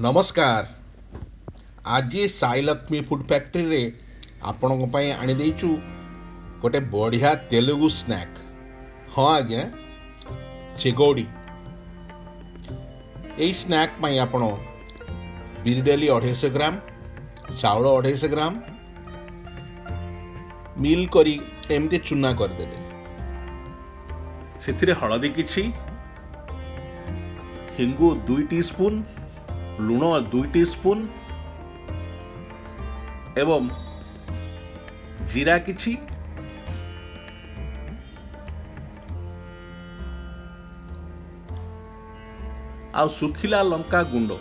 ନମସ୍କାର। ଆଜି ସାଇଲକ୍ଷ୍ମୀ ଫୁଡ୍ ଫ୍ୟାକ୍ଟ୍ରିରେ ଆପଣଙ୍କ ପାଇଁ ଆଣିଦେଇଛୁ ଗୋଟେ ବଢ଼ିଆ ତେଲୁଗୁ ସ୍ନାକ୍। ହଁ ଆଜ୍ଞା, ଚେଗୋଡ଼ି। ଏଇ ସ୍ନାକ୍ ପାଇଁ ଆପଣ ବିରି ଡାଲି 250 ଗ୍ରାମ, ଚାଉଳ 250 ଗ୍ରାମ ମିଲ୍ କରି ଏମିତି ଚୁନା କରିଦେବେ। ସେଥିରେ ହଳଦୀ କିଛି, ହିଙ୍ଗୁ 2 ଟି ସ୍ପୁନ୍, ଲୁଣ 2 ଟି ସ୍ପୁନ୍ ଏବଂ ଜିରା କିଛି, ଆଉ ଶୁଖିଲା ଲଙ୍କା ଗୁଣ୍ଡ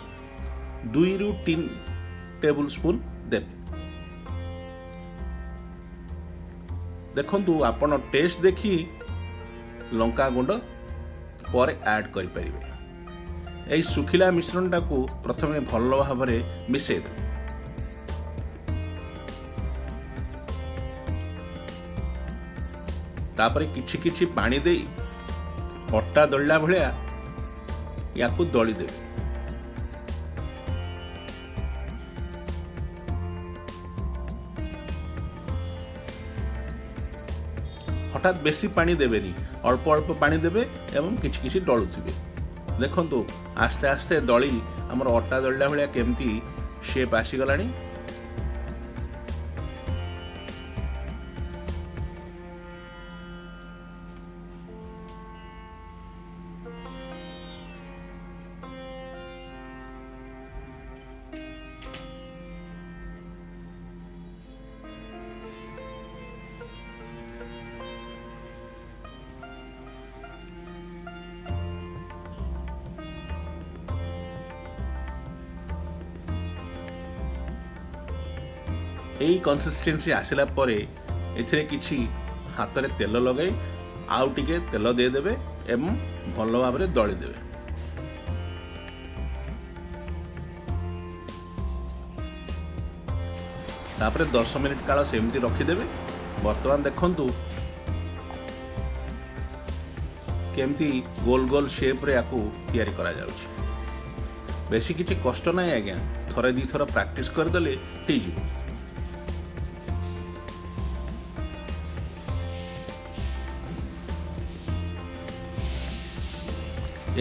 2ରୁ 3 ଟେବୁଲ ସ୍ପୁନ୍ ଦେବେ। ଦେଖନ୍ତୁ, ଆପଣ ଟେଷ୍ଟ ଦେଖି ଲଙ୍କା ଗୁଣ୍ଡ ପରେ ଆଡ଼୍ କରିପାରିବେ। ଏହି ଶୁଖିଲା ମିଶ୍ରଣଟାକୁ ପ୍ରଥମେ ଭଲ ଭାବରେ ମିଶାଇ ଦେବେ। ତାପରେ କିଛି କିଛି ପାଣି ଦେଇ ଅଟା ଦଳିଲା ଭଳିଆ ୟାକୁ ଦଳିଦେବେ। ହଠାତ୍ ବେଶୀ ପାଣି ଦେବେନି, ଅଳ୍ପ ଅଳ୍ପ ପାଣି ଦେବେ ଏବଂ କିଛି କିଛି ଦଳୁଥିବେ। ଦେଖନ୍ତୁ, ଆସ୍ତେ ଆସ୍ତେ ଦଳି ଆମର ଅଟା ଦଳିଲା ଭଳିଆ କେମିତି ସେପ୍ ଆସିଗଲାଣି। ଏଇ କନସିଷ୍ଟେନ୍ସି ଆସିଲା ପରେ ଏଥିରେ କିଛି ହାତରେ ତେଲ ଲଗାଇ ଆଉ ଟିକେ ତେଲ ଦେଇଦେବେ ଏବଂ ଭଲ ଭାବରେ ଦଳିଦେବେ। ତାପରେ 10 ମିନିଟ୍ କାଳ ସେମିତି ରଖିଦେବେ। ବର୍ତ୍ତମାନ ଦେଖନ୍ତୁ କେମିତି ଗୋଲ ଗୋଲ ସେପ୍ରେ ୟାକୁ ତିଆରି କରାଯାଉଛି। ବେଶୀ କିଛି କଷ୍ଟ ନାହିଁ ଆଜ୍ଞା, ଥରେ ଦୁଇଥର ପ୍ରାକ୍ଟିସ୍ କରିଦେଲେ ହେଇଯିବ।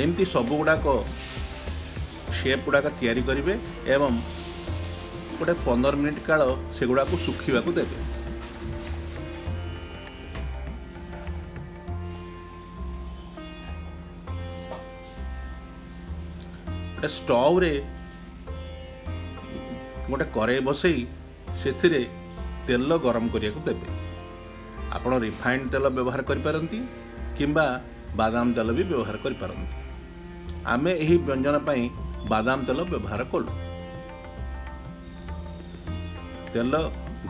ଏମିତି ସବୁ ଗୁଡ଼ାକ ସେପ୍ ଗୁଡ଼ାକ ତିଆରି କରିବେ ଏବଂ ଗୋଟେ 15 ମିନିଟ୍ କାଳ ସେଗୁଡ଼ାକୁ ଶୁଖିବାକୁ ଦେବେ। ଗୋଟେ ଷ୍ଟଭ୍ରେ ଗୋଟେ କରେଇ ବସେଇ ସେଥିରେ ତେଲ ଗରମ କରିବାକୁ ଦେବେ। ଆପଣ ରିଫାଇଣ୍ଡ ତେଲ ବ୍ୟବହାର କରିପାରନ୍ତି କିମ୍ବା ବାଦାମ ତେଲ ବି ବ୍ୟବହାର କରିପାରନ୍ତି। ଆମେ ଏହି ବ୍ୟଞ୍ଜନ ପାଇଁ ବାଦାମ ତେଲ ବ୍ୟବହାର କଲୁ। ତେଲ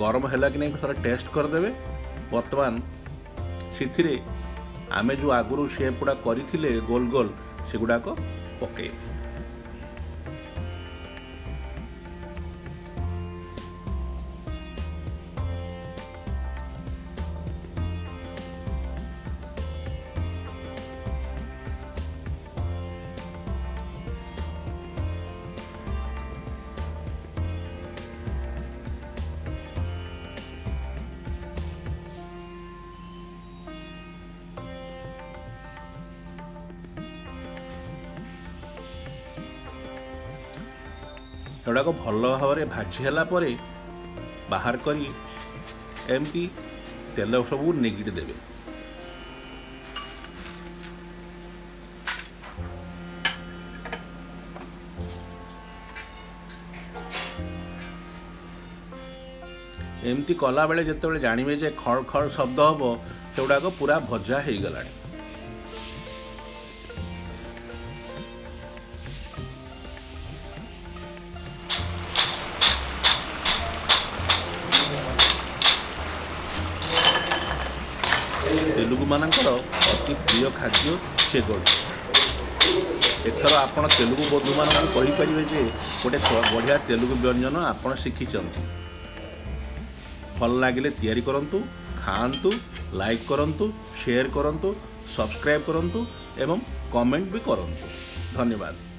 ଗରମ ହେଲା କି ନାହିଁ ଥରେ ଟେଷ୍ଟ କରିଦେବେ। ବର୍ତ୍ତମାନ ସେଥିରେ ଆମେ ଯେଉଁ ଆଗରୁ ସେପ୍ ଗୁଡ଼ା କରିଥିଲେ ଗୋଲ ଗୋଲ, ସେଗୁଡ଼ାକ ପକାଇବେ। ଏଗୁଡ଼ାକ ଭଲ ଭାବରେ ଭାଜି ହେଲା ପରେ ବାହାର କରି ଏମିତି ତେଲ ସବୁ ନିଗିଡ଼ି ଦେବେ। ଏମିତି କଲାବେଳେ ଯେତେବେଳେ ଜାଣିବେ ଯେ ଖଳ ଖଳ ଶବ୍ଦ ହେବ, ସେଗୁଡ଼ାକ ପୁରା ଭଜା ହେଇଗଲାଣି। ତେଲୁଗୁମାନଙ୍କର ଅତି ପ୍ରିୟ ଖାଦ୍ୟ ଚେଗୋଡ଼ି। ଏଥର ଆପଣ ତେଲୁଗୁ ବନ୍ଧୁମାନଙ୍କୁ କହିପାରିବେ ଯେ ଗୋଟେ ବଢ଼ିଆ ତେଲୁଗୁ ବ୍ୟଞ୍ଜନ ଆପଣ ଶିଖିଛନ୍ତି। ଭଲ ଲାଗିଲେ ତିଆରି କରନ୍ତୁ, ଖାଆନ୍ତୁ, ଲାଇକ୍ କରନ୍ତୁ, ସେୟାର କରନ୍ତୁ, ସବସ୍କ୍ରାଇବ୍ କରନ୍ତୁ ଏବଂ କମେଣ୍ଟ ବି କରନ୍ତୁ। ଧନ୍ୟବାଦ।